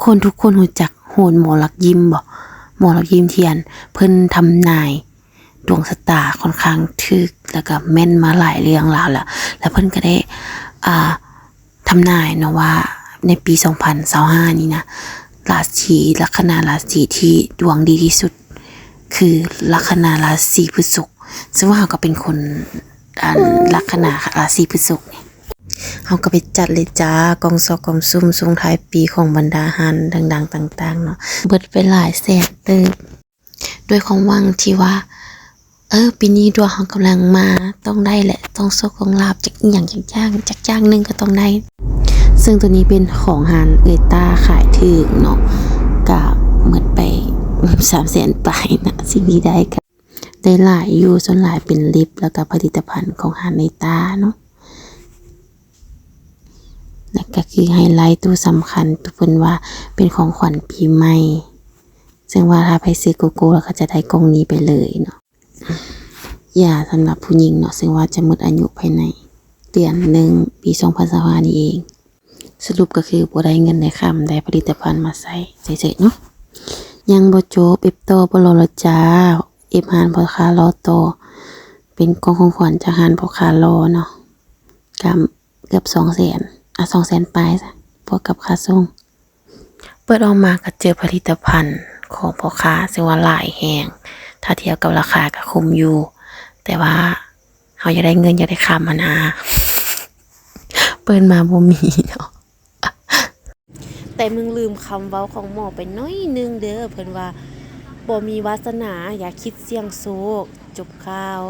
ຄົນທຸກຄົນຮູ້ຈັກໂຫນໝໍຫຼັກຍິ້ມບໍ່? ໝໍຫຼັກຍິ້ມທີ່ອັ່ນເພິ່ນທຳນາຍດວງຊະຕາຂ້ອນຂ້າງຖືກ ແລ້ວກໍແມ່ນມາຫຼາຍເລື່ອງລາວແລ້ວ ແລ້ວເພິ່ນກໍໄດ້ ອ່າ ທຳນາຍເນາະວ່າໃນປີສອງພັນຊາວຫ້ານີ້ນະ ລາສີ ລັກຂະນາລາສີທີ່ດວງດີທີ່ສຸດຄືລັກຂະນາລາສີພຶດສຸກ ເຊິ່ງວ່າເຮົາກໍເປັນຄົນ ອັ່ນ ລັກຂະນາລາສີພຶດສຸກນີ້ ເຮົາກໍໄປຈັດເລີຍຈ້າ ກ່ອງຊອກກ່ອງສຸ່ມສົ່ງທ້າຍປີຂອງບັນດາຮ້ານດັງໆຕ່າງໆເນາະ ເບິດໄປຫຼາຍແສນເຕີບ ດ້ວຍຄວາມຫວັງທີ່ວ່າ ເອີ ປີນີ້ດວງເຮົາກຳລັງມາ ຕ້ອງໄດ້ແຫຼະ ຕ້ອງໂຊກຕ້ອງລາບ ຈັກອີ່ຫຍັງຈັກຢ່າງ ຈັກຢ່າງໜຶ່ງກໍຕ້ອງໄດ້ ເຊິ່ງໂຕນີ້ເປັນຂອງຮ້ານເອື້ອຍຕ້າຂາຍຖືກເນາະ ກະໝົດໄປສາມແສນປາຍນະ ສິ່ງທີ່ໄດ້ກະໄດ້ຫຼາຍຢູ່ ສ່ວນຫຼາຍເປັນລິບ ແລ້ວກະຜະລິດຕະພັນຂອງຮ້ານເອື້ອຍຕ້າເນາະ ແລະກະຄືໄຮໄລໂຕສຳຄັນ ໂຕເພິ່ນວ່າເປັນຂອງຂວັນປີໃໝ່ ເຊິ່ງວ່າຖ້າໃຜຊື້ໂກໂກ້ແລ້ວກໍຈະໄດ້ກ່ອງນີ້ໄປເລີຍເນາະ ຢາສຳລັບຜູ້ຍິງເນາະ ເຊິ່ງວ່າຈະໝົດອາຍຸພາຍໃນເດືອນໜຶ່ງ ປີສອງພັນຊາວຫ້ານີ້ເອງ. ສະຫຼຸບກໍຄືບໍ່ໄດ້ເງິນໄດ້ຄຳ ໄດ້ຜະລິດຕະພັນມາໃຊ້ເສີຍໆເນາະ. ຍັງບໍ່ຈົບ ເອັບຕໍ່ບໍ່ລໍແລ້ວຈ້າ ເອັບຮ້ານພໍ່ຄ້າລໍຕໍ່ ເປັນກ່ອງຂອງຂວັນຈາກຮ້ານພໍ່ຄ້າລໍເນາະ ກະເກືອບສອງແສນ ອາ ສອງແສນປາຍຊະ ບວກກັບຄ່າສົ່ງ. ເປີດອອກມາກໍເຈີຜະລິດຕະພັນຂອງພໍ່ຄ້າ ເຊິ່ງວ່າຫຼາຍແຮງ ຖ້າທຽບກັບລາຄາກໍຄຸ້ມຢູ່ ແຕ່ວ່າເຮົາຢາກໄດ້ເງິນ ຢາກໄດ້ຄຳຫັ້ນນາ ເປີດມາບໍ່ມີເນາະ. ແຕ່ມຶງລືມຄຳເວົ້າຂອງໝໍໄປໜ້ອຍໜຶ່ງເດີ້ ເພິ່ນວ່າ ບໍ່ມີວາສະໜາ ຢ່າຄິດສ່ຽງໂຊກ. ຈົບຂ່າວ.